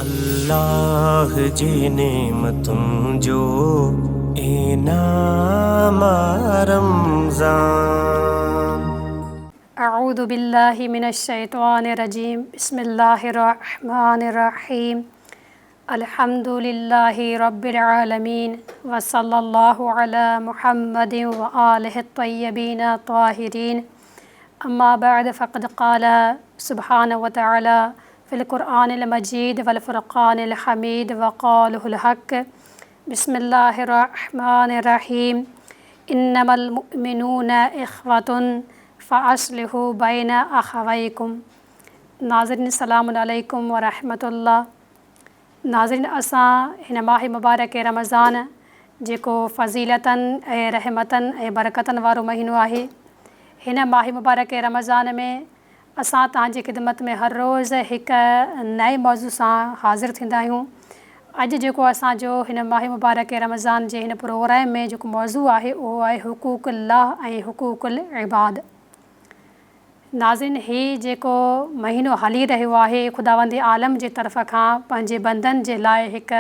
الله جي نعمتن جو انعام آ رمضان. اعوذ بالله من الشيطان الرجيم بسم الله الرحمن الرحيم الحمد لله رب العالمين وصلي الله علي محمد وآله الطيبين الطاهرين اما بعد فقد قال سبحانه وتعالي في القرآن المجيد والفرقان الحميد وقاله الحق بسم الله الرحمن الرحيم انما المؤمنون اخوة فاصلحوا بين اخويكم ناظرين السلام عليڪم ورحمة الله ناظرين اسان هن ماه مبارڪ رمضان جيڪو فضيلتن ۽ رحمتن ۽ برڪتن وارو مهينو آهي هن ماه مبارڪ رمضان ۾ اسان توهان جي خدمت ۾ هر روز هڪ نئين موضوع سان حاضر ٿيندا آهيون. اڄ جيڪو اسان جو هن ماه مبارڪ رمضان جي هن پروگرام ۾ جيڪو موضوع آهي اهو آهي حقوق الله ۽ حقوق العباد. ناظرين هي جيڪو مهينو هلي رهيو آهي خداوند عالم جي طرف کان پنهنجي بندن جي لاء هڪ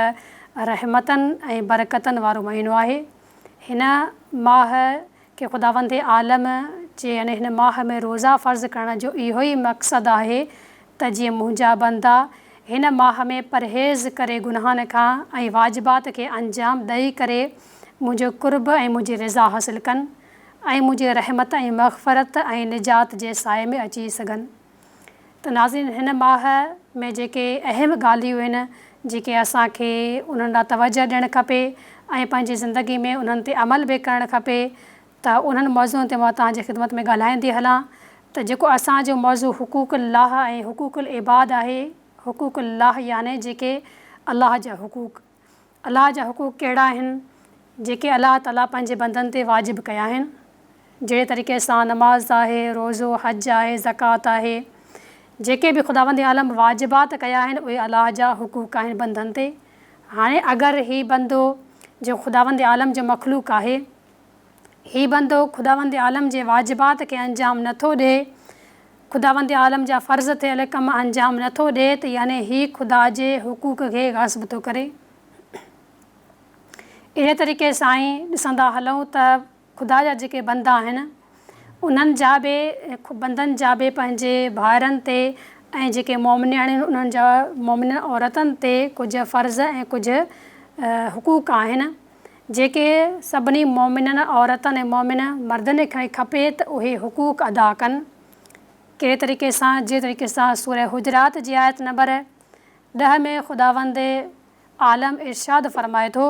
رحمتن ۽ برڪتن وارو مهينو آهي. هن ماه کي خداوند عالم جي يعني هن ماهه ۾ روزا فرض ڪرڻ جو اهو ئي مقصد آهي ته جيئن منهنجا بندا هن ماهه ۾ پرهيز ڪري گناهن کان ۽ واجبات کي انجام ڏئي ڪري منهنجو قرب ۽ منهنجي رضا حاصل ڪن ۽ منهنجي رحمت ۽ مغفرت ۽ نجات جي سائي ۾ اچي سگهن. ته ناظرين هن ماهه ۾ جيڪي اهم ڳالهيون آهن جيڪي اسان کي انهن ڏانهن توجه ڏيڻ کپي ۽ پنهنجي زندگي ۾ انهن تي عمل به ڪرڻ کپي ته انهن موضوعن تي مان توهان جي خدمت ۾ ڳالهائيندي هلان ته جيڪو اسان جو موضوع حقوق الله ۽ حقوق العباد آهي حقوق الله يعني جيڪي الله جا حقوق الله جا حقوق ڪهڙا آهن، جيڪي الله تعاليٰ پنهنجي بندن تي واجب ڪيا آهن، جهڙي طريقي سان نماز آهي، روزو، حج آهي، زڪوات آهي، جيڪي به خداوند عالم واجبات ڪيا آهن اهي الله جا حقوق آهن بندن تي، هاڻي اگر هي بندو جو خداوند عالم جو مخلوق آهي، هي بندو خداوند عالم جي واجبات کي انجام نه ٿو ڏئي، خداوند عالم جا فرض ٿيل ڪم انجام نه ٿو ڏئي ته يعني هي خدا جي حقوق کي غصب ٿو ڪري. اهڙي طريقي سان ئي ڏسندا هلون ته خدا جا جيڪي بندا آهن انهن جا به بندن جا به پنهنجي ڀائرن تي ۽ جيڪي مومنياڻيون انهن جا مومن عورتن تي ڪجهه فرض ۽ ڪجهه حقوق آهن. جيڪي سڀني مؤمنن عورتن ۽ مؤمن مردن کي کپي ته اهي حقوق ادا ڪن. ڪهڙي طريقي سان؟ جنهن طريقي سان سوره حجرات جي آيت نمبر ڏهه ۾ خداوند عالم ارشاد فرمائي ٿو،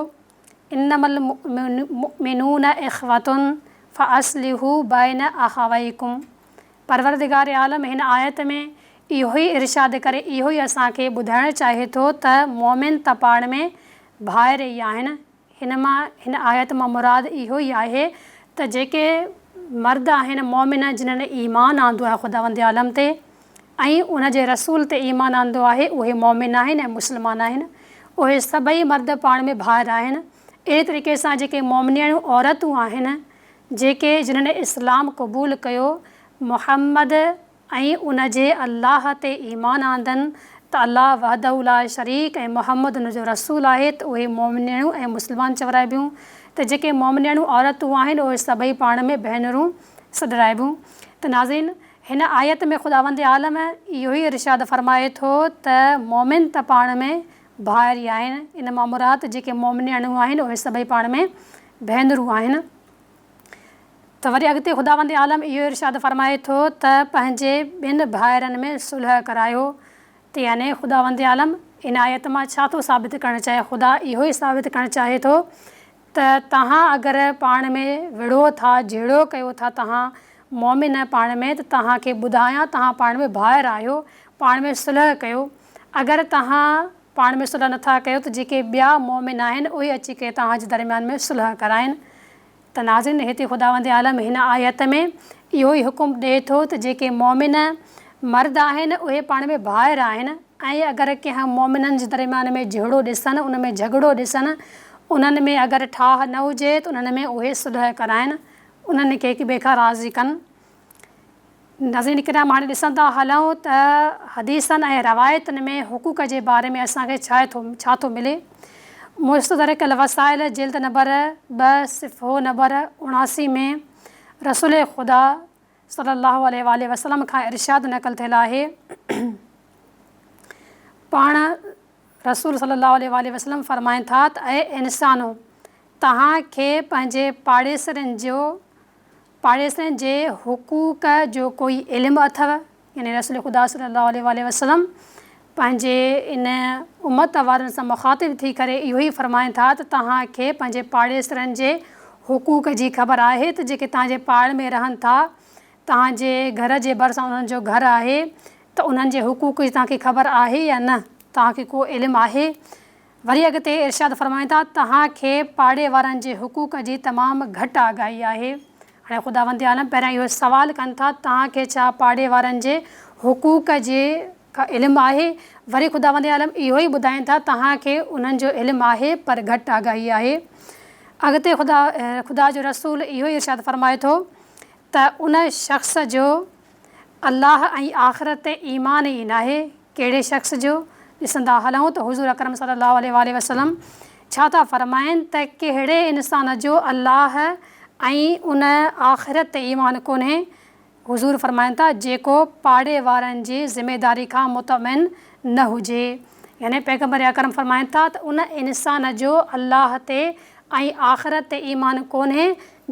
انما المؤمنون اخوة فاصلحوا بين اخويڪم پروردگار عالم هن آيت ۾ اهو ئي ارشاد ڪري اهو ئي اسان کي ٻڌائڻ چاهي ٿو ته مؤمن ته پاڻ ۾ ڀائر ئي آهن. هن مان هن آيت مان مراد اهو ئي آهي ته جيڪي مرد آهن مؤمن جنھن ايمان آندو آهي خداوند عالم تي ۽ ان جي رسول تي ايمان آندو آهي اهي مؤمن آهن ۽ مسلمان آهن اهي سڀئي مرد پاڻ ۾ ڀائر آهن اهڙي طريقي سان جيڪي مؤمنياڻيون عورتون آهن جيڪي جنھن اسلام قبول ڪيو محمد ۽ ان جي الله تي ايمان آندن ته الله وحده لا شريڪ ۽ محمد ان جو رسول آهي ته اهي مؤمنياڻيون ۽ مسلمان چورائبيون ته جيڪي مؤمنياڻيون عورتون آهن اهي سڀئي پاڻ ۾ ڀينرون سڏرائبيون ته ناظرين هن آيت ۾ خداوند عالم اهو ئي ارشاد فرمائي ٿو ته مؤمن ته پاڻ ۾ ڀائر ئي آهن ان مان مراد جيڪي مؤمنياڻيون آهن اهي سڀئي پاڻ ۾ ڀينرون آهن. ته وري اڳتي خداوند عالم اهو ارشاد فرمائي ٿو ته پنهنجي ٻن ڀائرن ۾ صلح ڪرايو ته يعني خداوند عالم ان آيت مان ڇا ٿو ثابت ڪرڻ چاهي خدا اهو ئي ثابت ڪرڻ چاهي ٿو ته توهان اگر پاڻ ۾ وڙهو ٿا جهيڙو ڪيو ٿا توهان مؤمن پاڻ ۾ ته توهان کي ٻڌايان توهان پاڻ ۾ ڀائر آهيو پاڻ ۾ صلح ڪيو اگر توهان پاڻ ۾ صلح نٿا ڪيو ته جيڪي ٻيا مؤمن آهن اهي اچي ڪري توهان جي درميان ۾ صلح ڪرائين ته ناظرين هتي خداوند عالم هن آيت ۾ اهو ئي حڪم ڏئي ٿو ته جيڪي مؤمن مرد آهن اهي پاڻ ۾ ڀائر آهن ۽ اگر ڪنهن مؤمنن جي درميان ۾ جهيڙو ڏسن ان ۾ جهڳڙو ڏسن انهن ۾ اگر ٺاهه نه هجي ته انهن ۾ اهي صلح ڪرائين انهن کي هڪ ٻئي کان راضي ڪن. ناظرين ڪرام هاڻي ڏسندا هلون ته حديثن ۽ روايتن ۾ حقوق جي باري ۾ اسان کي ڇا ٿو ڇا ٿو ملي. مستدرڪ الوسائل جلد نمبر 2 صفحو نمبر 79 ۾ رسول خدا صلي الله عليه واٰله وسلم کان ارشاد نقل ٿيل آهي پاڻ رسول صلي الله عليه واٰله وسلم فرمائن ٿا ته اي انسانو! توهان کي پنهنجي پاڙيسرين جو پاڙيسرين جي حقوق جو ڪوئي علم اٿو؟ يعني رسول خدا صلي الله عليه واٰله وسلم پنهنجي ان امت وارن سان مخاطب ٿي ڪري اهو ئي فرمائن ٿا ته توهان کي پنهنجي پاڙيسرن جي حقوق جي خبر آهي ته جيڪي توهان جي پاڙ ۾ رهن ٿا، توهان جي گهر جي ڀرسان انهن جو گهر آهي ته انهن جي حقوق جي توهان کي خبر آهي يا نه؟ توهان کي ڪو علم آهي؟ وري اڳتي ارشاد فرمائن ٿا، توهان کي پاڙي وارن جي حقوق جي تمام گهٽ آگاهي آهي. هاڻي خداوند عالم پهريان اهو سوال ڪن ٿا، توهان کي ڇا پاڙي وارن جي حقوق جي علم آهي؟ وري خداوند عالم اهو ئي ٻڌائين ٿا، توهان کي انهن جو علم آهي پر گهٽ آگاهي آهي. اڳتي خدا خدا جو رسول اهو ئي ارشاد فرمائي ٿو ته ان شخص جو الله ۽ آخرت تي ايمان ئي ناهي، ڪهڙي شخص جو؟ ڏسندا هلون ته حضور اڪرم صلي الله عليه واٰله وسلم ڇا ٿا فرمائن ته ڪهڙي انسان جو الله ۽ ان آخرت تي ايمان ڪونهي؟ حضور فرمائن ٿا جيڪو پاڙي وارن جي ذميداري کان مطمئن نه هجي. يعني پيغمبر اڪرم فرمائن ٿا ته ان انسان جو الله تي ۽ آخرت تي ايمان ڪونهي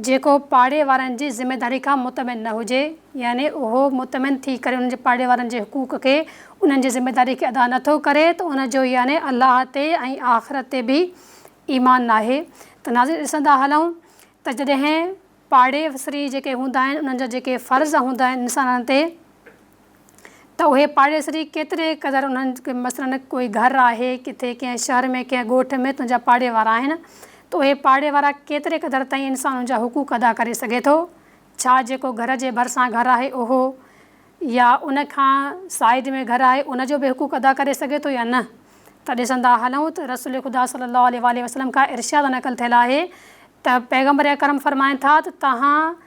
جيڪو پاڙي وارن جي ذميداري کان مطمئن نه هجي، يعني اهو مطمئن ٿي ڪري انهن جي پاڙي وارن جي حقوق کي، انهن جي ذميداري کي ادا نه ٿو ڪري ته ان جو يعني الله تي ۽ آخرت تي به ايمان ناهي ته ناظرين ڏسندا هلون ته جڏهن پاڙيسري جيڪي هوندا آهن انهن جا جيڪي فرض هوندا آهن انسانن تي ته اهي پاڙيسري ڪيتري قدر انهن کي مثلاً ڪوئي گهر آهي ڪٿي ڪنهن شهر ۾ ڪنهن ڳوٺ ۾ تنهنجا پاڙي وارا آهن ته اهي پاڙي وارا ڪيتري قدر تائين انسان ان جا حقوق ادا ڪري سگهي ٿو ڇا جيڪو گهر جي ڀرسان گهر آهي اهو يا ان کان سائيڊ ۾ گهر آهي ان جو به حقوق ادا ڪري سگهي ٿو يا نه ته ڏسندا هلون ته رسول خدا صلي الله عليه واٰله وسلم کان ارشاد نقل ٿيل آهي ته پيغمبر اڪرم فرمائن ٿا ته توهان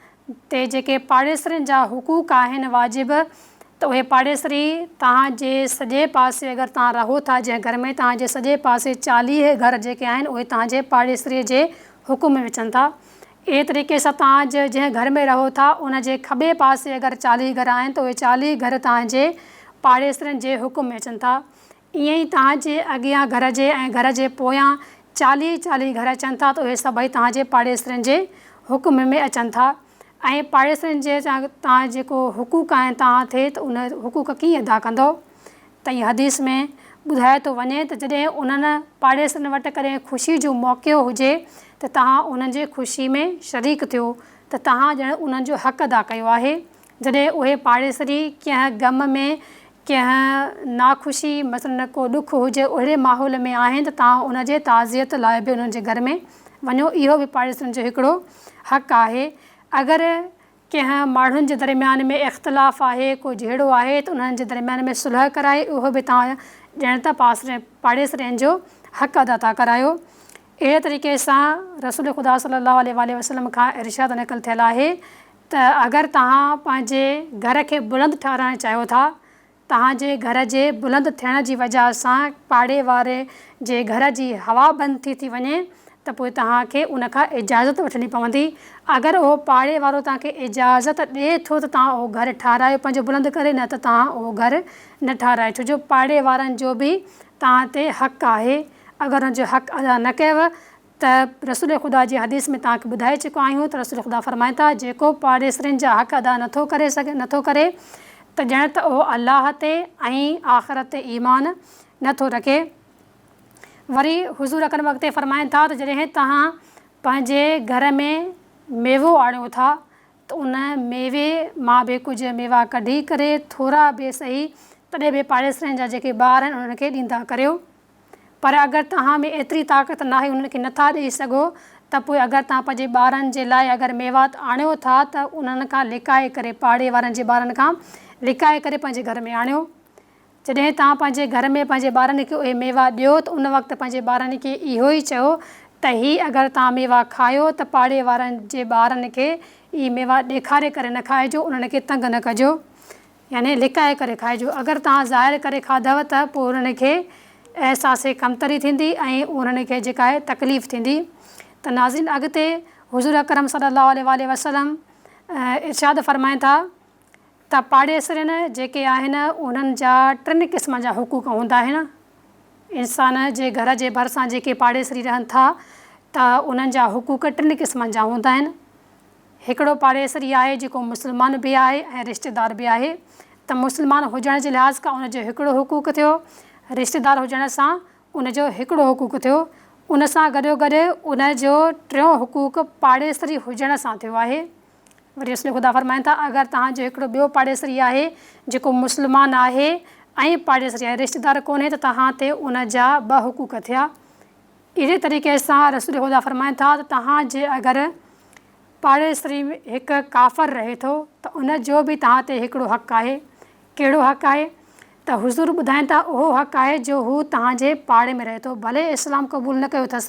تي جيڪي پاڙيسرين جا حقوق آهن واجب ته اهي پاڙيسري توهان جي سڄي پاسي اگر توهان رهو ٿا جنهن گهر ۾ توهان جي سڄي پاسي 40 گهر جيڪي آهن اهي توهان جي پاڙيسري جي حڪم ۾ اچن ٿا اهڙي طريقي سان توهان جنهن گهر ۾ رهو ٿا ان جي کٻي پاسي اگر 40 گهر آهن ته اهي 40 گهر توهان جي پاڙيسرين جي حڪم ۾ اچن ٿا ائين ئي توهان جي اڳيان گهر جي ۽ گهر جي پويان 40 40 گهر اچن ٿا ته اهي سڀئي توهان جي پاڙيسرين جي حڪم ۾ اچن ٿا ۽ پاڙيسرين جي توهان جيڪو حقوق آهن توهان تي ته ان حقوق ڪيئن ادا ڪندؤ ته ائين حديث ۾ ٻڌايو ٿو وڃي ته جڏهن انهن پاڙيسرين وٽ ڪڏهن خوشي جو موقعو هجي ته توهان انهن جي خوشي ۾ شريڪ ٿيو ته توهان ڄڻ انهن جو حق ادا ڪيو آهي جڏهن اهي پاڙيسري ڪنهن غم ۾ ڪنهن ناخوشي مثلاً ڪو ڏک هجي اهڙي ماحول ۾ آهن ته توهان ان جي تعزيت لاء به انهن جي گهر ۾ وڃو اهو به پاڙيسرين جو هڪڙو حق آهي اگر ڪنهن ماڻهن جي درميان ۾ اختلاف آهي ڪو جهيڙو آهي ته انهن جي درميان ۾ صلح ڪرائي اهو به توهان ڄڻ ته پاڙيسرين جو حق ادا ٿا ڪرايو اهڙي طريقي سان رسول خدا صلي الله عليه واٰله وسلم کان ارشاد نقل ٿيل آهي ته اگر توهان پنهنجي گهر کي بلند ٺهرائڻ چاهيو ٿا، توهان جي گهر جي بلند ٿيڻ جي وجهه سان پاڙي واري جي گهر جي هوا بند ٿي ٿي وڃي ته پوء توهان کي ان کان اجازت وٺڻي پوندي. اگر اهو پاڙي وارو توهان کي اجازت ڏئي ٿو ته توهان اهو گهر ٺهرايو پنهنجو بلند ڪري نه ته توهان اهو گهر نه ٺهرايو ڇو جو پاڙي وارن جو به توهان تي حق آهي اگر ان جو حق ادا نه ڪيو ته رسول خدا جي حديث ۾ توهان کي ٻڌائي چڪو آهيون ته رسول خدا فرمائن ٿا، جيڪو پاڙيسرين جا حق ادا نٿو ڪري سگهي نٿو ڪري ته ڄڻ ته اهو الله تي ۽ آخرت تي ايمان نٿو رکي. وري حضور اڪرم اڳتي فرمائن ٿا ته جڏهن توهان پنهنجي گهر ۾ ميوو آڻيو ٿا ته ان ميوي مان به ڪجهه ميوا ڪڍي ڪري ٿورا به سهي تڏهن به پاڙيسرين جا جيڪي ٻار آهن انهن کي ڏيندا ڪريو. پر اگر توهان ۾ ايتري طاقت ناهي انهن کي نٿا ڏئي سگهو ته پوء اگر توهان پنهنجي ٻارن جي لاء اگر ميوات آڻيو ٿا ته انهن کان لڪائي ڪري پاڙي وارن جي ٻارن کان لڪائي ڪري پنهنجي گهر ۾ آڻيو. جڏهن توهان پنهنجي گهر ۾ پنهنجي ٻارن کي اهي ميوا ڏيو ته ان وقت پنهنجي ٻارن کي اهو ئي چئو ته هي اگر توهان ميوا کايو ته پاڙي وارن جي ٻارن کي اهي ميوا ڏيکاري ڪري نه کائجو انهن کي تنگ نه ڪجو. يعني لڪائي ڪري کائجو، اگر توهان ظاهر ڪري کاڌو ته پوء انهن کي احساس ڪمتري ٿيندي ۽ انهن کي جيڪا آهي تڪليف ٿيندي ته ناظرين اڳتي حضور اڪرم صلي الله عليه واٰله وسلم ارشاد فرمائن ٿا ته پاڙيسرين جيڪي آهن انهن جا ٽن قسمن جا حقوق هوندا آهن. انسان جي گهر جي ڀرسان جيڪي پاڙيسري رهن ٿا ته انهن جا حقوق ٽن قسمن جا هوندا آهن. هڪڙو پاڙيسري آهي جيڪو مسلمان به آهي ۽ رشتيدار به آهي ته مسلمان هجڻ جي لحاظ کان ان جو هڪڙو حقوق ٿيو، رشتيدار هجڻ سان ان جو هڪڙو حقوق ٿيو، ان سان گڏوگڏ ان جو ٽيون حقوق پاڙيسري هجڻ سان ٿيو آهي. وري رسول خدا فرمائن ٿا، اگر توهان جو هڪڙو ٻيو پاڙيسري آهي جيڪو مسلمان آهي ۽ پاڙيسري آهي رشتيدار ڪونهي ته توهان تي ان جا ٻه حقوق ٿيا. اهڙي طريقي سان رسول خدا فرمائن ٿا ته توهان جي اگر پاڙيسري هڪ ڪافر رهي ٿو ته ان جو به توهان تي هڪڙو حق آهي. ڪهڙو حق آهي؟ ته حضور ٻڌائين ٿا اهو حق آهي جو هو توهان جي پاڙي ۾ رهي ٿو، ڀلي اسلام قبول نه ڪيو اٿس،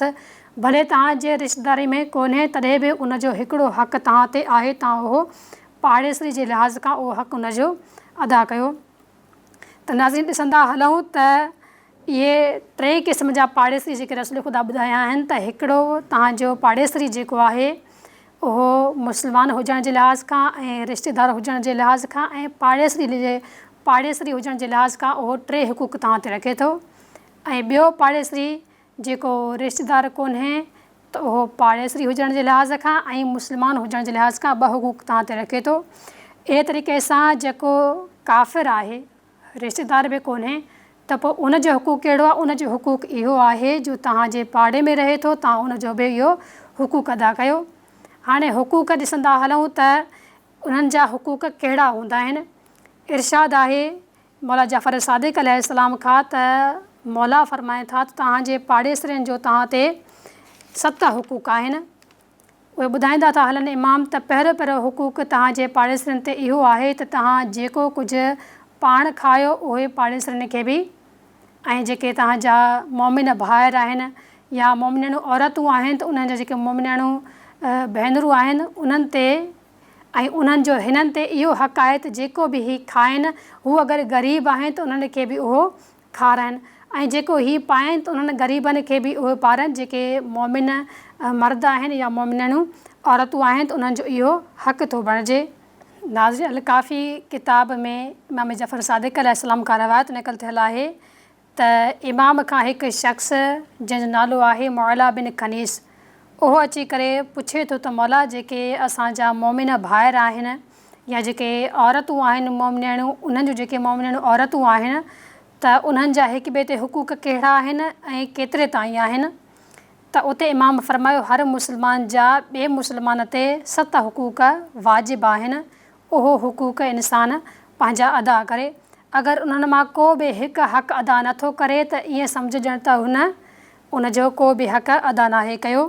ڀلي توهان جي رشتيداري ۾ ڪونهي، تڏهن به ان جو هڪڙو حق توهان تي آهي، توهان اهو پاڙيسري جي لحاظ کان اهو حق ان جو ادا ڪيو. ته ناظرين ڏسندا هلون ته اهي ٽئي قسم جا پاڙيسري جيڪي رسول خدا ٻڌايا آهن ته هڪڙو توهان جو پاڙيسري جيڪو آهي اهو مسلمان هجڻ جي لحاظ کان ۽ رشتيدار هجڻ جي لحاظ کان ۽ پاڙيسري جي پاڙيسري هجڻ جي لحاظ کان اهو ٽي حقوق توهان تي رکي ٿو ۽ ٻيو پاڙيسري جيڪو رشتيدار ڪونهي ته اهو پاڙيسري هجڻ جي لحاظ کان ۽ مسلمان هجڻ جي لحاظ کان ٻه حقوق توهان تي رکي ٿو. اهڙي طريقي سان جيڪو ڪافر آهي رشتيدار به ڪونهي ته پوء ان جو حقوق ڪهڙو آهي؟ ان جو حقوق اهو آهي جو توهان جي پاڙي ۾ رهي ٿو توهان ان جو به اهو حقوق ادا ڪيو. هاڻي حقوق ڏسندا هلون ته انهن جا حقوق ڪهڙا هوندا آهن. ارشاد آهي مولا جعفر صادق عليه السلام کان ته مولا فرمائن ٿا ته توهان جي پاڙيسرين جو توهان تي ست حقوق آهن. اهي ٻڌائيندا ٿا هلن امام ته پهريون پهريون حقوق توهان جي پاڙيسرين تي اهو آهي ته توهان جيڪو ڪجهه پاڻ کايو اهي پاڙيسرين کي به ۽ جيڪي توهان جا مؤمن ڀائر آهن يا مؤمنياڻيون عورتون آهن ته انهن جا جيڪي مؤمنياڻيون ڀينرون آهن انهن تي ۽ انهن جو هنن تي اهو حق آهي ته جيڪو به هي کائن هو اگر غريب آهن ته انهن کي به اهو کارائن ۽ جيڪو هي پائين ته انهن غريبن کي به اهو پارائن جيڪي مؤمن مرد آهن يا مؤمنڻيون عورتون آهن ته انهن جو اهو حق ٿو بڻجي. ناظرين الڪافي ڪتاب ۾ امام جعفر صادق عليه السلام کان روايت نقل ٿيل آهي ته امام کان هڪ شخص جنهن جو نالو آهي معليٰ بن خنيس اهو اچي ڪري پڇي ٿو ته مولا جيڪي اسان جا مؤمن ڀائر آهن يا جيڪي عورتون آهن مؤمنياڻيون انهن جون جيڪي مؤمنياڻيون عورتون آهن ته انهن جا هڪ ٻئي تي حقوق ڪهڙا آهن ۽ ڪيتري تائين آهن ته اتي امام فرمايو هر مسلمان جا ٻئي مسلمان تي ست حقوق واجب آهن اهو حقوق انسان پنهنجا ادا ڪري اگر انهن مان ڪو به هڪ حق ادا نه ٿو ڪري ته ائين سمجهه ڄڻ ته هن ان جو ڪو به حق ادا ناهي ڪيو.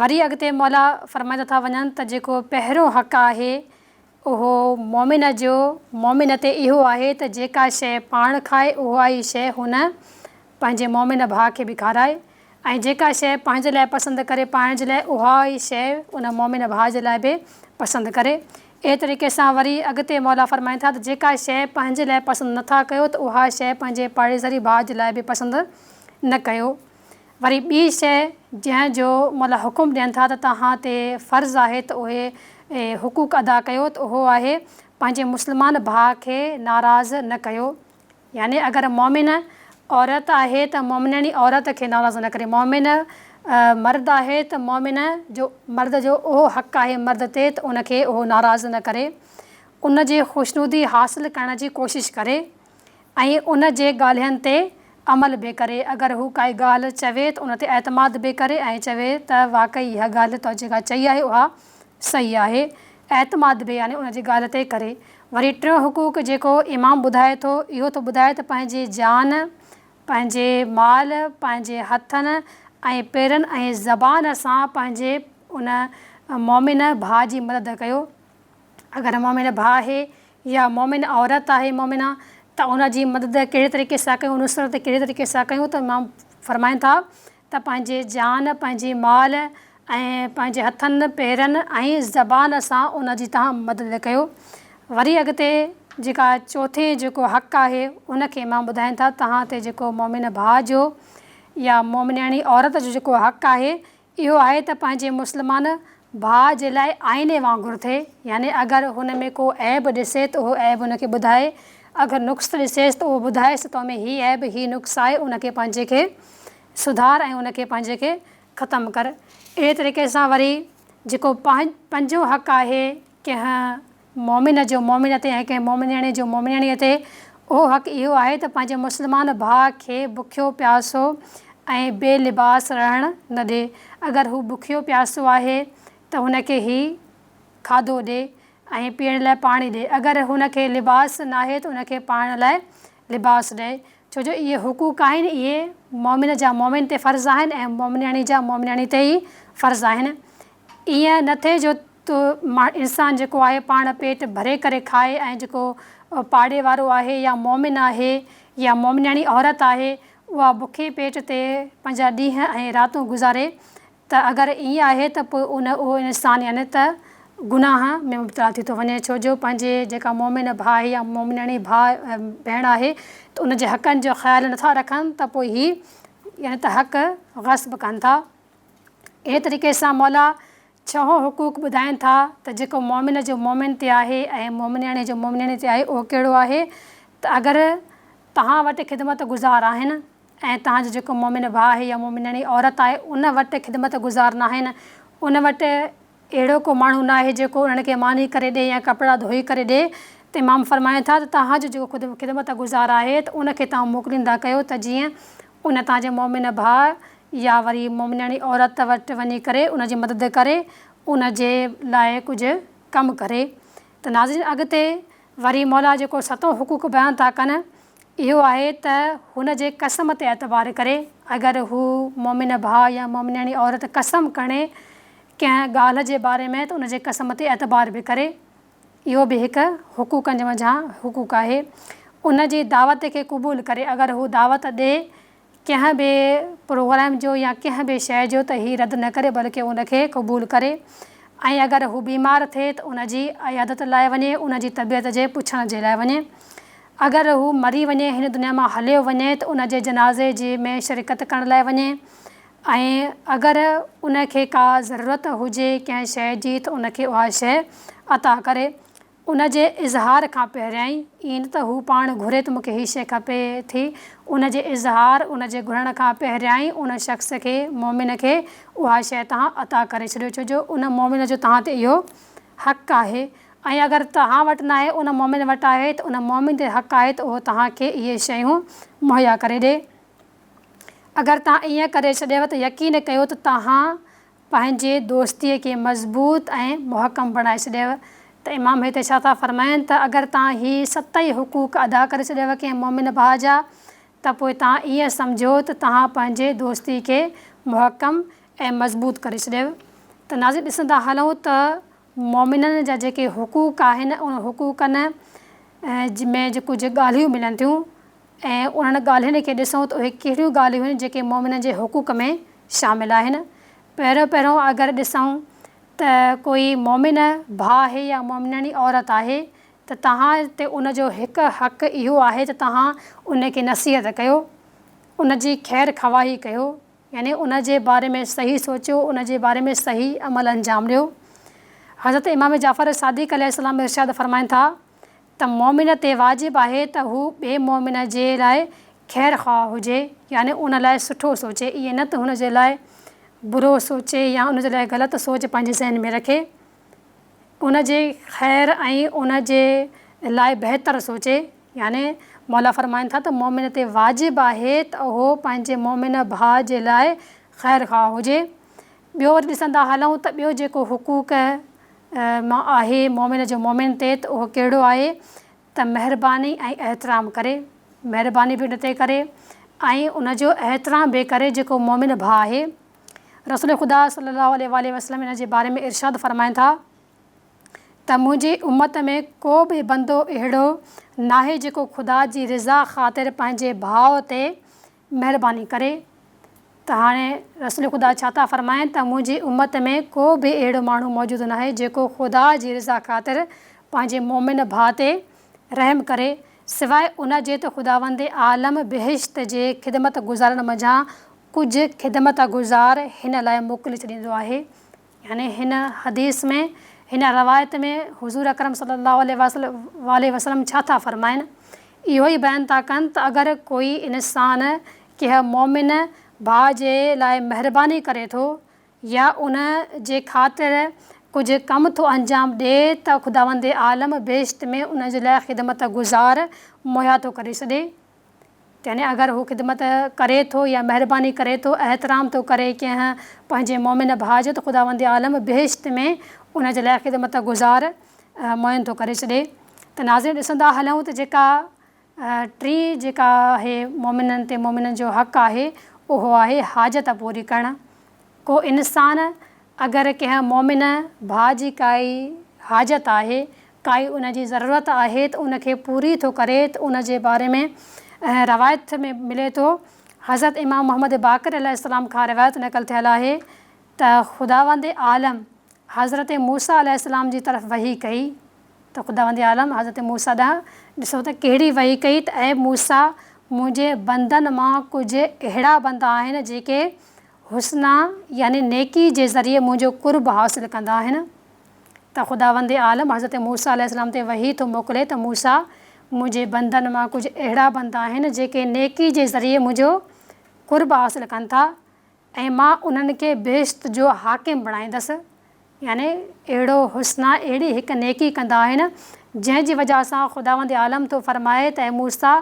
وري اڳتي مولا فرمائيندا ٿا وڃن ته جيڪو پهريون حق آهي اهو مؤمن جو مؤمن تي اهو آهي ته جيڪا شيء پاڻ کائي اها ئي شيء هن پنهنجي مؤمن ڀاء کي به کارائي ۽ جيڪا شيء پنهنجي لاء پسند ڪري پائڻ جي لاء اها ئي شيء ان مؤمن ڀاء جي لاء به پسند ڪري. اهڙي طريقي سان وري اڳتي مولا فرمائين ٿا ته جيڪا شيء پنهنجي لاء پسند نه ٿا ڪيو ته اها شيء پنهنجي پاڙيسري ڀاء جي لاء به پسند نه ڪيو. وري ٻي شيء جنهن جو مولا حڪم ڏين ٿا ته توهان تي فرض آهي ته اهي حقوق ادا ڪيو ته اهو آهي پنهنجي مسلمان ڀاء کي ناراض نه ڪيو يعني اگر مؤمن عورت آهي ته مؤمنڻي عورت کي ناراض نه ڪري مؤمن مرد آهي ته مؤمن جو مرد جو اهو حق آهي مرد تي ته ان کي اهو ناراض نه ڪري ان جي خوشنودي حاصل ڪرڻ جي ڪوشش ڪري. ۽ ان جي ڳالهين تي عمل به ڪري، اگر هو ڪائي ڳالهه چوي ته ان تي اعتماد به ڪري ۽ چوي ته واقعي اها ڳالهه تو جيڪا چئي آهي اها صحيح آهي، اعتماد به يعني ان جي ڳالهه تي ڪري. وري ٽيون حقوق جيڪو امام ٻڌائي ٿو اهو ٿو ٻڌائي ته پنهنجي جان، پنهنجي مال، پنهنجي هٿن ۽ پيرن ۽ زبان سان پنهنجي ان مؤمن ڀاء جي مدد ڪيو. اگر مؤمن ڀاء آهي يا مؤمن عورت آهي مؤمنه ته ان جي مدد ڪهڙي طريقي سان ڪيون نصرت ڪهڙي طريقي سان ڪيون ته امام فرمائن ٿا ته پنهنجي جان پنهنجي مال ۽ پنهنجي هٿن پيرن ۽ زبان سان ان جي توهان مدد ڪيو وري اڳتي جيڪا چوٿين جيڪو حق آهي ان کي امام ٻڌائين ٿا توهان تي جيڪو مؤمن ڀاء جو يا مؤمنياڻي عورت جو جيڪو حق آهي اهو آهي ته پنهنجي مسلمان ڀاء جي لاء آئيني وانگر ٿئي يعني اگر هن ۾ ڪو عيب ڏسي ته اهو عيب ان کي ٻڌائي اگر نقص ڏسيس ته اهو ٻڌائيس ته تو ۾ هي عيب هي نقص آهي ان کي پنهنجي کي سڌار ۽ ان کي پنهنجي کي ختم ڪر اهڙي طريقي سان وري جيڪو پنجون حق آهي ڪنهن مؤمن جو مؤمن تي ۽ ڪنهن مؤمنياڻيء جو مؤمنياڻيء تي اهو حق اهو آهي ته پنهنجي مسلمان ڀاء کي بکيو پياسو ۽ بي لباس رهڻ نه ڏي. اگر هو بکيو پياسو آهي ته هن کي هي کاڌو ڏي ۽ پيئڻ لاء پاڻي ڏي. اگر هن کي لباس ناهي ته ان کي پائڻ لاء لباس ڏي. ڇو جو اهي حقوق آهن اهي مؤمن جا مؤمن تي فرض آهن ۽ مؤمنياڻي جا مؤمنياڻي تي ئي فرض آهن. ائين نه ٿئي جو انسان جيڪو آهي پاڻ پيٽ ڀري ڪري کائي ۽ جيڪو پاڙي وارو آهي يا مؤمن آهي يا مؤمنياڻي عورت آهي اها بکي پيٽ تي پنهنجا ڏينهن ۽ راتون گذاري ته اگر ائين آهي ته پوء ان اهو انسان يعني ته گناهه ۾ مبتلا ٿي ٿو وڃي ڇو جو پنهنجي جيڪا مؤمن ڀاء آهي يا مؤمنياڻي ڀاء ڀيڻ آهي ته ان جي حقن جو خيال نٿا رکن ته پوء هي يعني ته حق غصب ڪن ٿا. اهڙي طريقي سان مولا ڇهون حقوق ٻڌائين ٿا ته جيڪو مؤمن جو مؤمن تي آهي ۽ مؤمنياڻي جو مؤمنياڻي تي آهي اهو ڪهڙو آهي ته اگر توهان وٽ خدمت گذار آهن ۽ توهان جو جيڪو مؤمن ڀاء آهي يا مؤمنياڻي عورت آهي ان وٽ خدمت گذار ناهن ان وٽ اهڙو ڪو ماڻهو ناهي جيڪو انهن کي ماني ڪري ڏي يا ڪپڙا ڌوئي ڪري ڏي ته امام فرمائن ٿا ته توهان جو جيڪو خدمت گذار آهي ته ان کي توهان موڪليندا ڪيو ته جيئن ان توهان جي مؤمن ڀاء يا وري مؤمنياڻي عورت وٽ وڃي ڪري ان جي مدد ڪري ان جي لاء ڪجهه ڪم ڪري ته ناظرين اڳتي وري مولا جيڪو ستون حقوق بيان ٿا ڪن اهو آهي ته هن جي قسم تي اعتبار ڪري اگر هو مؤمن ڀاء يا مؤمنياڻي عورت قسم کڻي ڪنهن ڳالهه جي باري ۾ ته ان جي قسم تي اعتبار به ڪري اهو به هڪ حقوقن جي منجهان حقوق آهي ان جي دعوت کي قبول ڪري اگر هو دعوت ڏي ڪنهن به پروگرام جو يا ڪنهن به شيء جو ته هي رد نه ڪري بلڪه ان کي قبول ڪري ۽ اگر هو بيمار ٿئي ته ان جي عيادت لاء وڃي ان جي طبيعت جي پڇڻ جي لاء وڃي اگر هو مري وڃي هن دنيا مان هليو وڃي ته ان جي جنازي جي ۾ شرڪت ڪرڻ لاء وڃي ۽ اگر ان کي ڪا ضرورت هجي ڪنهن شيء جي ته ان کي اها شيء عطا ڪري ان جي اظهار کان پهريائين، ائين نه ته هو پاڻ گهري ته مون کي هي شيء کپي ٿي، ان جي اظهار، ان جي گهرڻ کان پهريائين ان شخص کي، مؤمن کي، اها شيء توهان عطا ڪري ڇڏيو، ڇو جو ان مؤمن جو توهان تي اهو حق آهي ۽ اگر توهان وٽ ناهي ان مؤمن وٽ آهي ته ان مؤمن تي حق آهي ته اهو توهان کي اهي شيون مهيا ڪري ڏي. اگر توهان ائين ڪري ڇڏيو ته يقين ڪيو ته توهان پنهنجي دوستيء کي مضبوط ۽ محڪم بڻائي ڇڏيو ته امام هتي ڇا ٿا فرمائن ته اگر توهان هي ست ئي حقوق ادا ڪري ڇڏيو ڪنهن مؤمن ڀاء جا ته پوء توهان ائين سمجهو ته توهان پنهنجي دوستي کي محڪم ۽ مضبوط ڪري ڇڏيو ته ناظرين ڏسندا هلون ته مؤمنن جا جيڪي حقوق آهن ان حقوقن ۾ ڪجهه ڳالهيون ملن ٿيون ۽ انهن ڳالهين کي ڏسون ته اهي ڪهڙيون ڳالهيون آهن جيڪي مؤمنن جي حقوق ۾ شامل آهن. پهريون پهريون اگر ڏسون ته ڪوئي مؤمن ڀاء آهي يا مؤمنڻي عورت آهي ته توهان تي ان جو هڪ حق اهو آهي ته توهان ان کي نصيحت ڪيو، ان جي خير خواهي ڪيو يعني ان جي باري ۾ صحيح سوچيو، ان جي باري ۾ صحيح عمل انجام ڏيو. حضرت امام جعفر صادق عليه السلام ارشاد فرمائن ٿا ته مؤمن تي واجب آهي ته هو ٻئي مؤمن جي لاء خير خواهه هجي يعني ان لاء سٺو سوچي ائين نه ته هن جي لاء برو سوچي يا ان جي لاء غلط سوچ پنهنجي ذهن ۾ رکي ان جي خير ۽ ان جي لاء بهتر سوچي يعني مولا فرمائن ٿا ته مؤمن تي واجب آهي ته اهو پنهنجي مؤمن ڀاء جي لاء خير خواهه هجي ٻيو وري ڏسندا هلون ته ٻيو جيڪو حقوق مان آهي مؤمن جو مؤمن تي ته اهو ڪهڙو آهي ته مهرباني ۽ احترام ڪري، مهرباني به ان تي ڪري ۽ ان جو احترام به ڪري جيڪو مؤمن ڀاء آهي. رسول خدا صلي الله عليه واٰله وسلم ان جي باري ۾ ارشاد فرمائن ٿا ته منهنجي امت ۾ ڪو به بندو اهڙو ناهي جيڪو خدا جي رضا خاطر پنهنجي ڀاء تي مهرباني ڪري ته هاڻي رسول خدا ڇا ٿا فرمائن ته منهنجي امت ۾ ڪو به اهڙو ماڻهو موجود ناهي جيڪو خدا جي رضا خاطر پنهنجي مؤمن ڀاء تي رحم ڪري، سواء ان جي ته خداوند عالم بهشت جي خدمت گذارن منجهان ڪجهه خدمت گذار هن لاء موڪلي ڇڏيندو آهي. يعني هن حديث ۾، هن روايت ۾ حضور اڪرم صلي الله عليه واٰله وسلم ڇا ٿا فرمائن؟ اهو ئي بيان ٿا ڪن ته اگر ڪوئي انسان ڪنهن مؤمن ڀاء جي لاء مهرباني ڪري ٿو يا ان جي خاطر ڪجهه ڪم ٿو انجام ڏئي ته خداوند عالم بهشت ۾ ان جي لاء خدمت گذار مهيا ٿو ڪري ڇڏي. يعني اگر هو خدمت ڪري ٿو يا مهرباني ڪري ٿو، احترام ٿو ڪري ڪنهن پنهنجي مؤمن ڀاء جو ته خداوند عالم بهشت ۾ ان جي لاء خدمت گذار معين ٿو ڪري ڇڏي. ته ناظرين ڏسندا هلون ته جيڪا ٽين جيڪا آهي مؤمنن تي مؤمنن جو حق آهي اهو آهي حاجت پوري ڪرڻ. ڪو انسان اگر ڪنهن مؤمن ڀاء جي ڪائي حاجت آهي، ڪائي ان جي ضرورت آهي ته ان کي پوري ٿو ڪري ته ان جي باري ۾ روايت ۾ ملي ٿو حضرت امام محمد باقر عليه السلام کان روايت نقل ٿيل آهي ته خداوند عالم حضرت موسيٰ عليه السلام جي طرف وحي ڪئي ته خداوند عالم حضرت موسيٰ ڏانهن ڏسو ته ڪهڙي وحي ڪئي ته اي موسيٰ منهنجي بندن مان ڪجهه اهڙا بندا آهن جيڪي حسنيٰ يعني نيڪي جي ذريعي منهنجو قرب حاصل ڪندا آهن ته خداوند عالم حضرت موسيٰ عليه السلام تي وحي ٿو موڪلي ته موسيٰ منهنجي بندن مان ڪجهه اهڙا بندا آهن جيڪي نيڪي جي ذريعي منهنجو قرب حاصل ڪن ٿا ۽ مان انهن کي بهشت جو حاڪم بڻائيندس، يعني اهڙو حسنيٰ، اهڙي هڪ نيڪي ڪندا آهن، جنهن جي وجهه سان خداوند عالم ٿو فرمائي ته اي موسيٰ!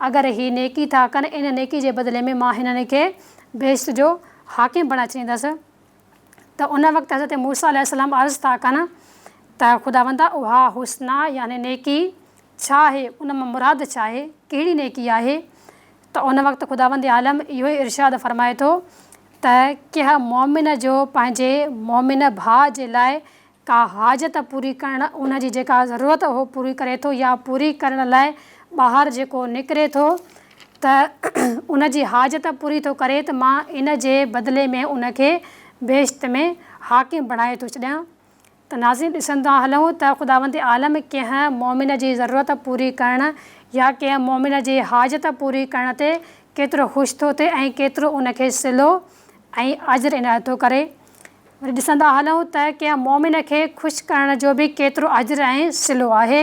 اگر هي نيڪي ٿا ڪن، ان نيڪي جي بدلي ۾ مان هنن کي بهشت جو حاڪم بڻائي ڇڏيندس. ته ان وقت حضرت موسيٰ عليه السلام عرض ٿا ڪن ته خداوندا! اها حسنيٰ يعني نيڪي ڇا آهي، ان مان مراد ڇا آهي، ڪهڙي نيڪي آهي؟ ته ان وقت خداوند عالم اهو ئي ارشاد فرمائي ٿو ته ڪنهن مؤمن جو پنهنجي مؤمن ڀاء جي لاء ڪا حاجت پوري ڪرڻ ان جي جيڪا ضرورت هو پوري ڪري ٿو يا پوري ڪرڻ لاء ٻاهر جيڪو نڪري ٿو ته ان جي حاجت پوري ٿو ڪري ته مان ان جي بدلي ۾ ان کي بهشت ۾ حاڪم بڻائي ٿو ڇڏيان. ته ناظرين ڏسندا هلون ته خداوند عالم ڪنهن مؤمن جي ضرورت پوري ڪرڻ يا ڪنهن مؤمن جي حاجت پوري ڪرڻ تي ڪيترو خوش ٿو ٿئي ۽ ڪيترو ان کي صلو ۽ اجر عنايت ٿو ڪري. وري ڏسندا هلون ته ڪنهن مؤمن کي خوش ڪرڻ جو به ڪيترو اجر ۽ صلو آهي.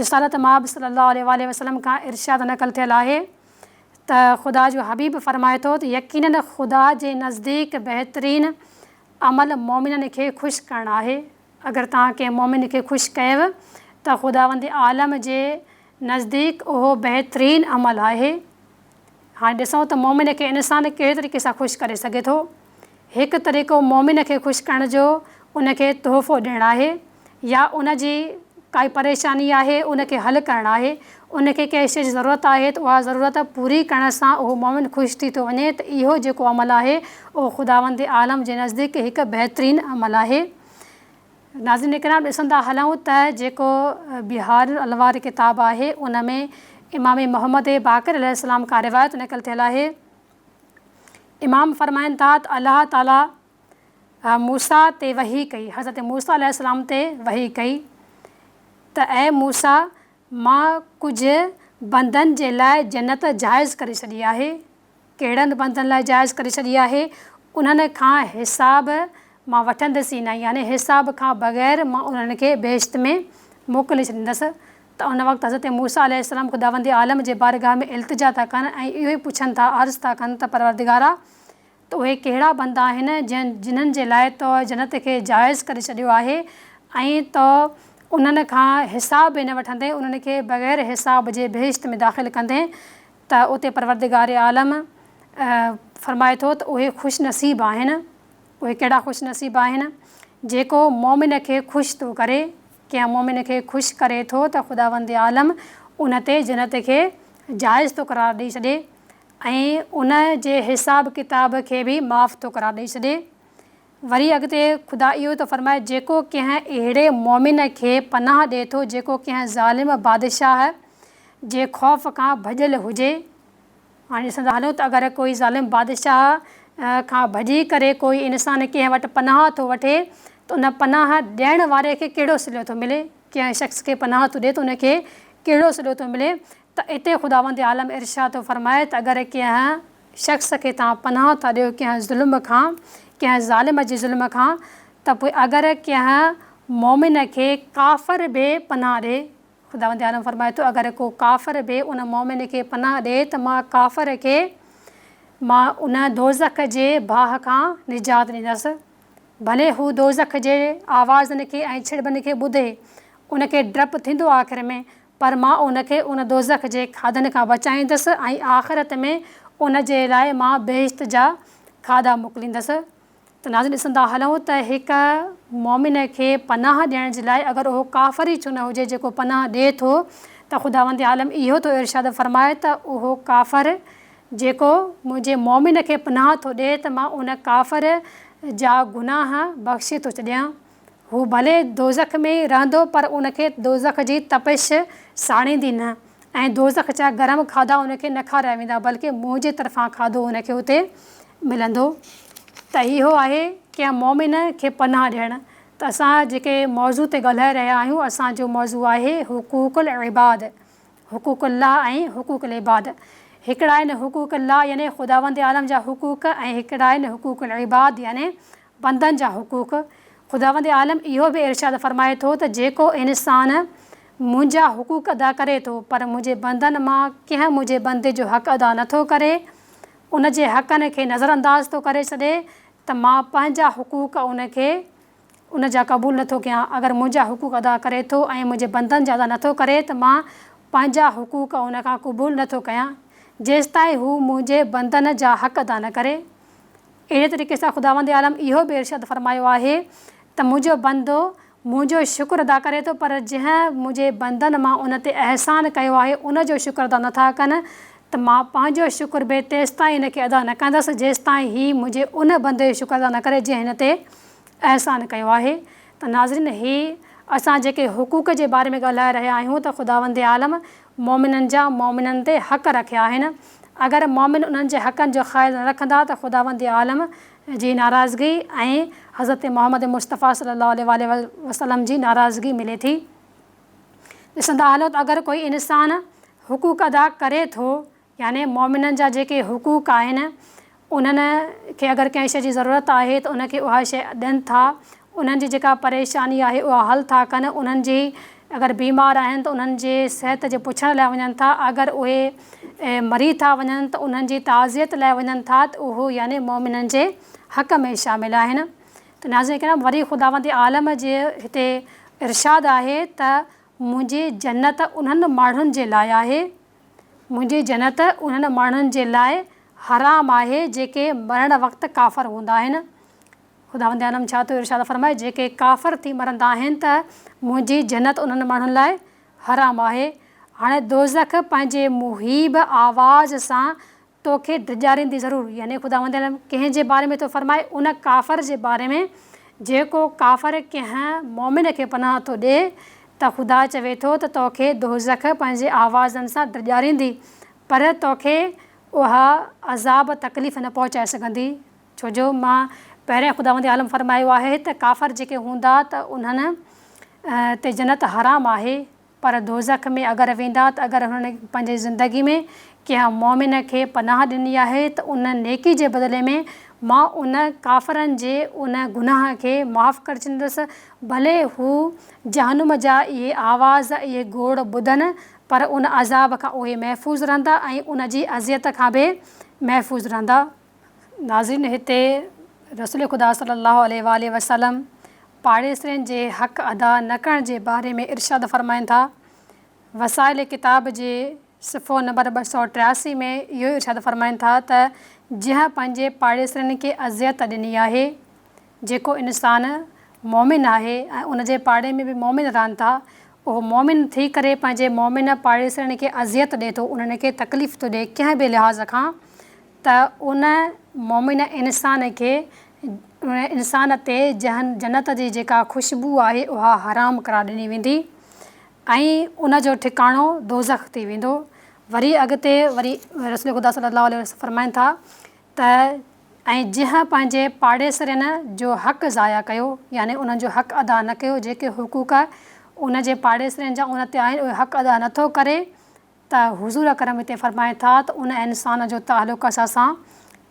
رسالت مآب صلي الله عليه واٰله وسلم کان ارشاد نقل ٿيل آهي ته خدا جو حبيب فرمائي ٿو ته يقيناً خدا جي نزديڪ بهترين عمل مؤمنن کي خوش ڪرڻ آهي، اگر توهان ڪنهن مؤمن کي خوش ڪيو ته خداوند عالم جي نزديڪ اهو بهترين عمل آهي. هاڻي ڏسون ته مؤمن کي انسان ڪهڙي طريقي سان خوش ڪري سگهي ٿو. هڪ طريقو مؤمن کي خوش ڪرڻ جو ان کي تحفو ڏيڻ آهي. يا ان جي ڪائي پريشاني آهي ان کي حل ڪرڻ آهي، ان کي ڪنهن شيء جي ضرورت آهي ته اها ضرورت پوري ڪرڻ سان اهو مؤمن خوش ٿي ٿو وڃي ته اهو جيڪو عمل آهي اهو خداوند عالم جي نزديڪ هڪ بهترين عمل آهي. ناظرين اڪرام ڏسندا هلون ته جيڪو بحار الانوار ڪتاب آهي ان ۾ امام محمد باقر عليه السلام کان روايت نقل ٿيل آهي امام فرمائن ٿا ته الله تعالي موسيٰ تي وحي ڪئي، حضرت موسيٰ عليه السلام تي وحي ڪئي ته اي موسيٰ! مان ڪجهه بندن جي لاء جنت جائز ڪري ڇڏي آهي. ڪهڙن بندن لاء جائز ڪري ڇڏي آهي؟ انهن کان حساب مان وٺندس ئي نه، يعني حساب کان بغير مان انهن کي بهشت ۾ موڪلي ڇڏيندس. ته ان وقت حضرت موسيٰ عليه السلام خداوند عالم جي بارگاهه ۾ التجا ٿا ڪن ۽ اهو ئي پڇن ٿا، عرض ٿا ڪن ته پروردگارا! ته اهي ڪهڙا بندا آهن جنهن جي لاء تو جنت کي جائز ڪري ڇڏيو آهي ۽ تو انهن کان حساب به نه وٺندين انهن کي بغير حساب جي بهشت ۾ داخل ڪندين ته اتي پروردگار عالم فرمائي ٿو ته اهي خوش نصيب آهن اهي ڪهڙا خوش نصيب آهن جيڪو مؤمن کي خوش ٿو ڪري ڪنهن مؤمن کي خوش ڪري ٿو ته خداوند عالم ان تي جنت کي جائز ٿو قرار ڏئي ڇڏي ۽ ان جي حساب ڪتاب کي به معاف ٿو قرار ڏئي ڇڏي. وري اڳتي خدا اهو ٿو فرمائي، جيڪو ڪنهن اهڙي مؤمن کي پناهه ڏئي ٿو جيڪو ڪنهن ظالم بادشاهه جي خوف کان ڀڄيل هجي. هاڻي ڏسندا هلون ته اگر ڪوئي ظالم بادشاهه کان ڀڄي ڪري ڪوئي انسان ڪنهن وٽ پناهه ٿو وٺي ته ان پناهه ڏيڻ واري کي ڪهڙو صلو ٿو ملي؟ ڪنهن شخص کي پناهه ٿو ڏئي ته ان کي ڪهڙو صلو ٿو ملي ته اتي خداوند عالم ارشاد ٿو فرمائي ته اگر ڪنهن شخص کي توهان پناهه ٿا ڏيو ڪنهن ظلم کان، ڪنهن ظالم جي ظلم کان ته پوء اگر ڪنهن مؤمن کي ڪافر به پناهه ڏي، خداوند عالم فرمائي ٿو اگر ڪو ڪافر به ان مؤمن کي پناهه ڏي ته مان ڪافر کي مان ان دوزخ جي باهه کان نجات ڏيندس. ڀلي هو دوزخ جي آوازن کي ۽ ڇڙٻن کي ٻڌي، ان کي ڊپ ٿيندو آخر ۾، پر مان ان کي ان دوزخ جي کاڌن کان بچائيندس ۽ آخرت ۾ ان جي لاء مان بهشت جا کاڌا موڪليندس. ته ناظرين ڏسندا هلون ته هڪ مؤمن کي پناهه ڏيڻ جي لاء اگر اهو ڪافر ئي ڇو نه هجي جيڪو پناهه ڏئي ٿو ته خداوند عالم اهو ٿو ارشاد فرمائي ته اهو ڪافر جيڪو منهنجي مؤمن کي پناهه ٿو ڏئي ته مان ان ڪافر جا گناهه بخشي ٿو ڇڏيان. هو ڀلي دوزخ ۾ ئي رهندو پر ان کي دوزخ جي تپش ساڙيندي نه ۽ دوزخ جا گرم کاڌا ان کي نه کارايا ويندا بلڪه منهنجي طرفان کاڌو ان کي اتي ملندو. ته اهو آهي ڪنهن مؤمن کي پناهه ڏيڻ. ته اسان جيڪي موضوع تي ڳالهائي رهيا آهيون اسان جو موضوع آهي حقوق العباد. حقوق الله ۽ حقوق العباد. هڪڙا آهن حقوق الله يعني خداوند عالم جا حقوق ۽ هڪڙا آهن حقوق العباد يعني بندن جا حقوق. خداوند عالم اهو به ارشاد فرمائي ٿو ته جيڪو انسان منهنجا حقوق ادا ڪري ٿو پر منهنجي بندن مان ڪنهن منهنجي بندي جو حق ادا نه ٿو ڪري ان جي حقن کي نظر انداز ٿو ڪري ڇڏي ته مان پنهنجا حقوق ان کي ان جا قبول نه ٿو ڪيان، اگر منهنجا حقوق ادا ڪري ٿو ۽ منهنجي بندن جا ادا نه ٿو ڪري ته مان پنهنجا حقوق ان کان قبول نه ٿو ڪيان، جيستائين هو منهنجي بندن جا حق ادا نه ڪري. اهڙي طريقي سان خداوند عالم اهو به ارشاد فرمايو آهي ته منهنجو بندو منهنجو شڪر ادا ڪري ٿو پر جنهن منهنجي بندن مان ان تي احسان ڪيو آهي ان جو شڪر ادا نه ٿا ڪن ته مان پنهنجو شڪر به تيستائين ان کي ادا نه ڪندس جيستائين هي منهنجي ان بندي جو شڪر ادا نه ڪري جنهن هن تي احسان ڪيو آهي ته ناظرين هي اسان جيڪي حقوق جي باري ۾ ڳالهائي رهيا آهيون ته خداوند عالم مؤمنن جا مؤمنن تي حق رکيا آهن اگر مؤمن انهن جي حقن جو خيال نه رکندا ته خداوند عالم جي ناراضگي ۽ حضرت محمد مصطفيٰ صلي الله عليه واٰله وسلم جي ناراضگي ملي ٿي. ڏسندا هلو ته اگر ڪوئي انسان حقوق ادا ڪري ٿو يعني مؤمنن جا جيڪي حقوق آهن انهن کي اگر ڪنهن شيء جي ضرورت آهي ته ان کي اها شيء ڏين ٿا، انهن جي جيڪا پريشاني آهي اها حل ٿا ڪن، انهن جي اگر بيمار آهن ته انهن جي صحت جي پڇڻ لاء وڃن ٿا، اگر اهي مري ٿا وڃن ته انهن جي تعزيت لاء وڃن ٿا ته اهو يعني مؤمنن جي حق ۾ شامل آهن ته ناظرين ڪرام وري خداوند عالم جي هتي ارشاد آهي ته منهنجي جنت انهن ماڻهن جي لاء آهي. منهنجي جنت انهن ماڻهن جي لاء حرام آهي جيڪي مرڻ وقت ڪافر هوندا آهن. خداوند عالم ڇا ٿو ارشاد فرمائي، جيڪي ڪافر ٿي مرندا آهن ته منهنجي جنت انهن ماڻهن لاء حرام آهي. هاڻي دوزخ پنهنجي مهيب آواز سان توکي ڊيڄاريندي ضرور، يعني خداوند عالم ڪنهن جي باري ۾ ٿو فرمائي، ان ڪافر جي باري ۾ جيڪو ڪافر ڪنهن مؤمن کي پناهه ٿو ڏئي ته خدا چوي ٿو ته توکي دوزخ پنهنجي آوازن سان ڊيڄاريندي پر توکي اها عذاب تڪليف نه پهچائي سگهندي ڇو جو مان پهرين خداوند عالم فرمايو آهي ته ڪافر جيڪي هوندا ته انهن تي جنت حرام آهي پر دوزخ ۾ اگر ويندا ته اگر هنن پنهنجي زندگي ۾ ڪنهن مؤمن کي پناهه ڏني آهي ته ان نيڪي جي بدلي ۾ مان ان ڪافرن جي ان گناهه کي معاف ڪري ڇڏيندس ڀلي هو جهنم جا اهي آواز اهي گوڙ ٻڌن پر ان عذاب کان اهي محفوظ رهندا ۽ ان جي اذيت کان به محفوظ رهندا. ناظرين هتي رسول خدا صلي الله عليه واٰله وسلم پاڙيسرين جي حق ادا نه ڪرڻ جي باري ۾ ارشاد فرمائن ٿا. وسائل ڪتاب جي صفحو نمبر 283 ۾ اهو ارشاد فرمائن ٿا ته جنهن پنهنجي پاڙيسرين کي اذيت ڏني آهي، جيڪو انسان مؤمن آهي ۽ ان جي پاڙي ۾ به مؤمن رهن ٿا، اهو مؤمن ٿي ڪري پنهنجي مؤمن پاڙيسرين کي اذيت ڏئي ٿو، انهن کي تڪليف ٿو ڏئي ڪنهن به لحاظ کان ته ان مؤمن انسان کي ان انسان تي جنت جي جيڪا خوشبو آهي اها حرام قرار ڏني ويندي ۽ ان جو ٺڪاڻو دوزخ ٿي ويندو. وري اڳتي وري رسول خدا صلي الله عليه وسلم فرمائن ٿا ته ۽ جنهن پنهنجي پاڙيسرين جو حق ضايع ڪيو يعني انهن جو حق ادا نه ڪيو جيڪي حقوق ان جي پاڙيسرين جا ان تي آهن اهي حق ادا نه ٿو ڪري ته حضور اڪرم هتي فرمائن ٿا ته ان انسان جو تعلق اسان سان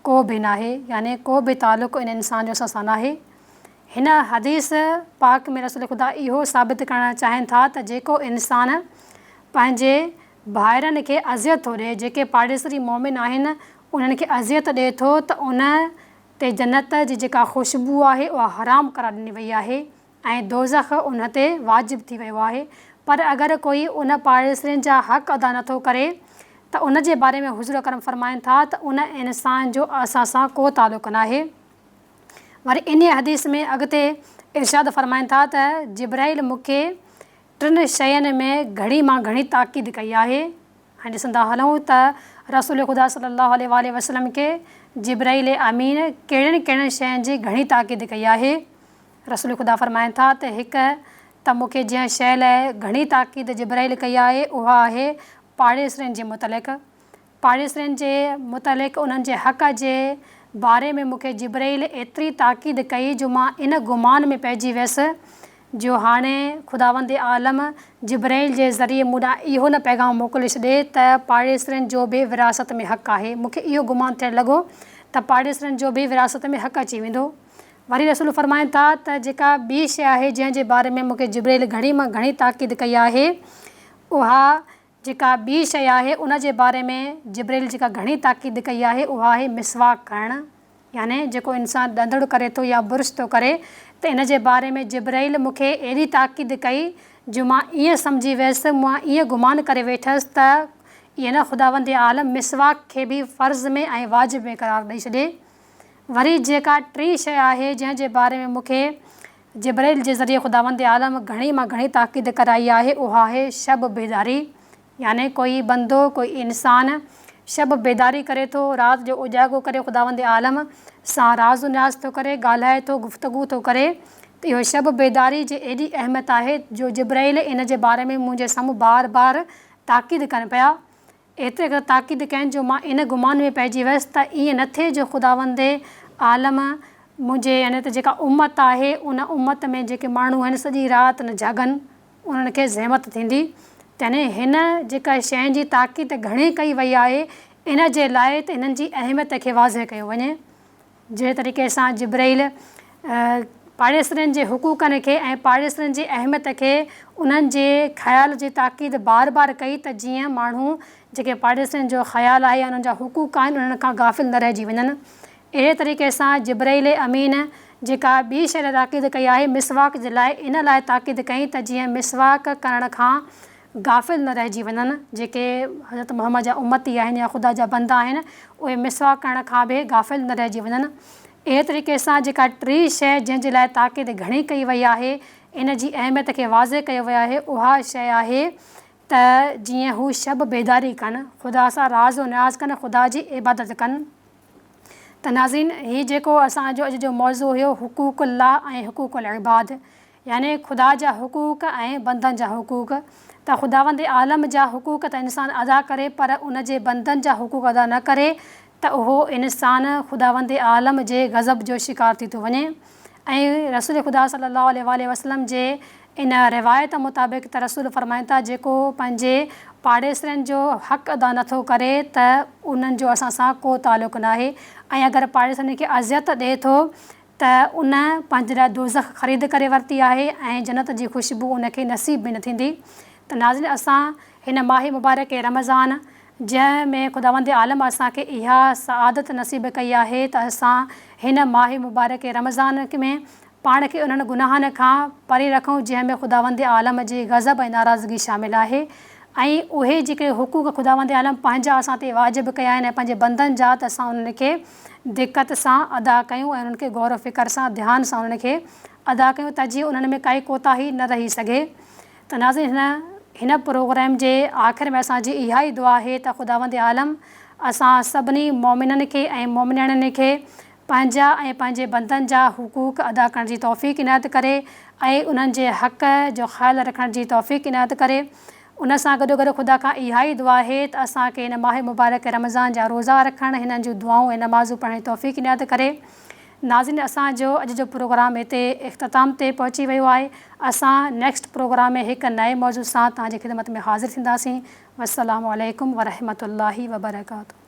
ڪو به ناهي يعني ڪو به تعلق ان انسان جو اسان سان ناهي. هن حديث پاڪ ۾ رسول خدا اهو ثابت ڪرڻ چاهين ٿا ته جيڪو انسان پنهنجي ڀائرن کي اذيت ٿو ڏئي، جيڪي پاڙيسري مؤمن آهن انهن کي اذيت ڏئي ٿو ته ان تي جنت جي جيڪا خوشبو آهي اها حرام قرار ڏني وئي آهي ۽ دوزخ ان تي واجب ٿي ويو آهي پر اگر ڪوئي ان پاڙيسرين جا حق ادا نه ٿو ڪري ته ان جي باري ۾ حضور اڪرم فرمائن ٿا ته ان انسان جو اسان سان ڪو تعلق ناهي. وري انهيء حديث ۾ اڳتي ارشاد فرمائن ٿا ته جبرائيل مون کي ٽن شين ۾ گهڻي مان گهڻي تاڪيد ڪئي آهي. هاڻي ڏسندا هلون ته رسول خدا صلي الله عليه واٰله وسلم کي جبرائيل امين ڪهڙين ڪهڙين شين جي گهڻي تاڪيد ڪئي آهي. رسول خدا فرمائن ٿا ته هڪ ته مون کي جنهن شيء لاء گهڻي تاڪيد جبرائيل ڪئي آهي اها آهي پاڙيسرين جي متعلق. پاڙيسرين جي متعلق انهن جي حق جي باري ۾ مون کي جبرئيل ايتري تاڪيد ڪئي جو مان ان گمان ۾ پئجي ويس جو هاڻي خداوند عالم جبرئيل جي ذريعي مون ڏانهن اهو نه پيغام موڪلي ڇڏي ته پاڙيسرين جو به وراثت ۾ حق آهي. مون کي اهو گمان ٿيڻ لڳو ته پاڙيسرين جو به وراثت ۾ حق اچي ويندو. وري رسول فرمائن ٿا ته جيڪا ٻي شيء آهي جنهن جي باري ۾ مون کي جبرئيل گهڻي مان گهڻي تاڪيد ڪئي آهي اها جيڪا ٻي شيء آهي ان جي باري ۾ جبرئيل جيڪا گهڻي تاڪيد ڪئي آهي اها آهي مسواڪ ڪرڻ يعني جيڪو انسان ڏندڙ ڪري ٿو يا برش ٿو ڪري ته ان جي باري ۾ جبرئيل مون کي ايڏي تاڪيد ڪئي جو مان ائين سمجهي ويس مان ائين گمان ڪري ويٺس ته ائين نه خداوند عالم مسواڪ کي به فرض ۾ ۽ واجب ۾ قرار ڏئي ڇڏي. وري جيڪا ٽين شيء آهي جنهن جي باري ۾ مون کي جبرئيل جي ذريعي خداوند عالم گهڻي مان گهڻي تاڪيد ڪرائي آهي اها آهي شب بيداري يعني ڪوئي بندو ڪوئي انسان شب بيداري ڪري ٿو رات جو اوجاڳو ڪري خداوند عالم سان راز و نياز ٿو ڪري ڳالهائي ٿو گفتگو ٿو ڪري ته اهو شب بيداري جي ايڏي اهميت آهي جو جبرئيل ان جي باري ۾ منهنجي سامهون بار بار تاڪيد ڪن پيا ايتري قدر تاڪيد ڪين جو مان ان گمان ۾ پئجي ويس ته ائين نه ٿئي جو خداوند عالم منهنجي يعني ته جيڪا امت آهي ان امت ۾ جيڪي ماڻهو آهن سڄي رات نه جاڳن انهن کي زحمت ٿيندي يعني هن جيڪا شين جي تاڪيد گهڻي ڪئي وئي آهي ان جي لاء ته انهن جي اهميت کي واضح ڪيو وڃي. جهڙي طريقي سان جبرئيل پاڙيسرين جي حقوقن کي ۽ پاڙيسرين جي اهميت کي انهن جي خيال جي تاڪيد بار بار ڪئي ته جيئن ماڻهو جيڪي پاڙيسرين جو خيال آهي يا انهن جا حقوق آهن انهن کان غافل نه رهجي وڃن. اهڙي طريقي سان جبرئيل امين جيڪا ٻي شيء لاء تاڪيد ڪئي آهي مسواڪ جي لاء ان لاء تاڪيد ڪئي ته جيئن مسواڪ ڪرڻ کان غافل نه رهجي وڃن، جيڪي حضرت محمد جا امتي آهن يا خدا جا بندا آهن، اهي مسواڪ ڪرڻ کان به غافل نه رهجي وڃن. اهڙي طريقي سان جيڪا ٽين شيء جنهن جي لاء تاڪيد گهڻي ڪئي وئي آهي، ان جي اهميت کي واضح ڪيو ويو آهي، اها شيء آهي ته جيئن هو شب بيداري ڪن، خدا سان راز و نياز ڪن، خدا جي عبادت ڪن. ته ناظرين هي جيڪو اسان جو اڄ جو موضوع هيو حقوق الله ۽ حقوق العباد يعني خدا جا حقوق ۽ بندن جا حقوق ته خداوند عالم جا حقوق ته انسان ادا ڪري پر ان جي بندن جا حقوق ادا نه ڪري ته اهو انسان خداوند عالم جي غضب جو شڪار ٿي ٿو وڃي ۽ رسول خدا صلي الله عليه واٰله وسلم جي ان روايت مطابق ته رسول فرمائن ٿا جيڪو پنهنجي پاڙيسرين جو حق ادا نه ٿو ڪري ته انهن جو اسان سان ڪو تعلق ناهي ۽ اگر پاڙيسرين کي اذيت ڏئي ٿو ته ان پنهنجي لاء دوزخ خريد ڪري ورتي آهي ۽ جنت جي خوشبو ان کي نصيب به نه ٿيندي ته ناظرين اسان هن ماهه مبارڪ رمضان جنهن ۾ خداوند عالم اسان کي اها سعادت نصيب ڪئي آهي ته اسان هن ماهه مبارڪ رمضان ۾ پاڻ کي انهن گناهن کان پري رکون جنهن ۾ خداوند عالم جي غضب ۽ ناراضگي شامل آهي ۽ اهي جيڪي حقوق خداوند عالم پنهنجا اسان تي واجب ڪيا آهن ۽ پنهنجي بندن جا ته اسان انهن کي دقت سان ادا ڪيون ۽ انهن کي غور و فڪر سان ڌيان سان انهن کي ادا ڪيون ته جيئن انهن ۾ ڪائي ڪوتاهي نه رهي سگهي ته ناظرين هن هن پروگرام جي آخر ۾ اسان جي اها ئي دعا آهي ته خداوند عالم اسان سڀني مؤمنن کي ۽ مؤمنياڻين کي پنهنجا ۽ پنهنجي بندن جا حقوق ادا ڪرڻ جي توفيق عنايت ڪري ۽ انهن جي حق جو خيال رکڻ جي توفيق عنايت ڪري. ان سان گڏوگڏ خدا کان اها ئي دعا آهي ته اسان کي هن ماهه مبارڪ رمضان جا روزا رکڻ، هنن جون دعائون ۽ نمازون پڙهڻ جي توفيق عنايت ڪري. ناظرين اسان جو اڄ جو پروگرام هتي اختتام تي پهچي ويو آهي. اسان نيڪسٽ پروگرام ۾ هڪ نئين موضوع سان توهان جي خدمت ۾ حاضر ٿينداسين. والسلام عليڪم ورحمة الله وبرڪاته.